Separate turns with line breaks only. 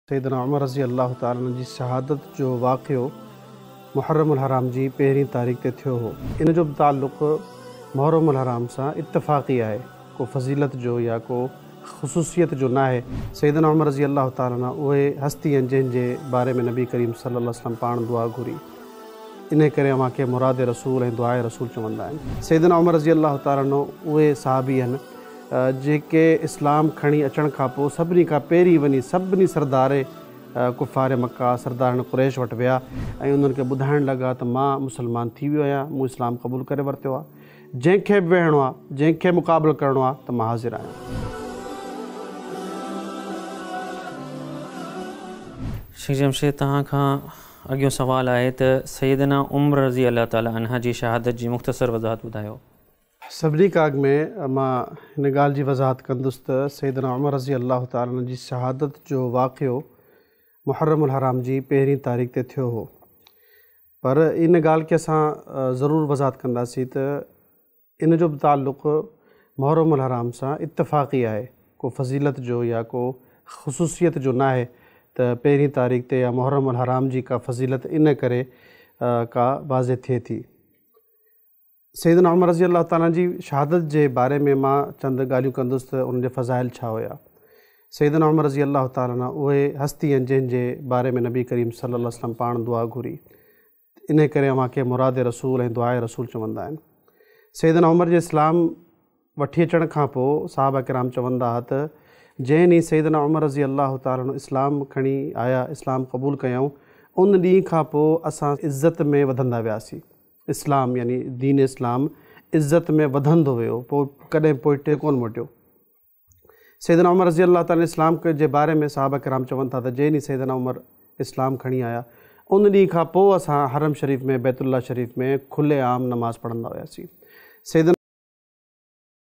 سيدنا عمر رضي الله تعالٰي عنه جي شهادت جو واقعو محرم الحرام جي پهرين تاريخ تي ٿيو هو. ان جو به تعلق محرم الحرام سان اتفاقي آهي، ڪو فضيلت جو يا ڪو خصوصيت جو ناهي. سيدنا عمر رضي الله تعالٰي عنه اهي هستي آهن جنهن جي باري ۾ نبي ڪريم صلي الله عليه وسلم پاڻ دعا گهري. انهي ڪري اوهان کي مراد رسول ۽ دعاء رسول چوندا آهن. سيدنا عمر رضي الله تعالٰي عنه اهي صحابي آهن جيڪي اسلام کڻي اچڻ کان پوء سڀني کان پهرين وڃي سڀني سردار ڪفار مڪه، سردارن قريش وٽ ويا ۽ انهن کي ٻڌائڻ لڳا ته مان مسلمان ٿي ويو آهيان، مون اسلام قبول ڪري ورتو آهي، جنهن کي به ويهڻو آهي، جنهن کي مقابلو ڪرڻو آهي ته مان حاضر آهيان.
شيخ جمشيد توهان کان اڳيون سوال آهي ته سيدنا عمر رضي الله تعالٰي عنه جي شهادت جي مختصر وضاحت ٻڌايو.
سڀني کان اڳ ۾ مان هن ڳالهه جي وضاحت ڪندس ته سيدنا عمر رضي الله تعالٰي عنه جي شهادت جو واقعو محرم الحرام جي پهرين تاريخ تي ٿيو هو پر ان ڳالهه کي اسان ضرور وضاحت ڪنداسين ته ان جو به تعلق محرم الحرام سان اتفاقي آهي ڪو فضيلت جو يا ڪو خصوصيت جو ناهي ته پهرين تاريخ تي يا محرم الحرام جي ڪا فضيلت ان ڪري ڪا واضح ٿئي ٿي. سيدنا عمر رضي الله تعالٰي عنه جي شهادت جي باري ۾ مان چند ڳالهيون ڪندس ته انهن جا فضائل ڇا هيا. سيدنا عمر رضي الله تعالٰي عنه اهي هستي آهن جنهن جي باري ۾ نبي ڪريم صلي الله عليه وسلم پاڻ دعا گهري. انهي ڪري اوهان کي مراد رسول ۽ دعاء رسول چوندا آهن. سيدنا عمر جي اسلام وٺي اچڻ کان پوء صحابه ڪرام چوندا ها ته جنهن ڏينهن سيدنا عمر رضي الله تعالٰي عنه اسلام کڻي آيا، اسلام قبول ڪيائون، ان ڏينهن کان پوء اسان عزت ۾ وڌندا وياسين. اسلام يعني دين اسلام عزت ۾ وڌندو ويو پوء ڪڏهن پوئتي ڪونه موٽيو. سيدنا عمر رضي الله تعالٰي اسلام جي باري ۾ صحابه ڪرام چون ٿا ته جنهن ڏينهن سيدنا عمر اسلام کڻي آيا ان ڏينهن کان پوء اسان حرم شريف ۾ بيت الله شريف ۾ کلي عام نماز پڙهندا هياسين. سيدنا.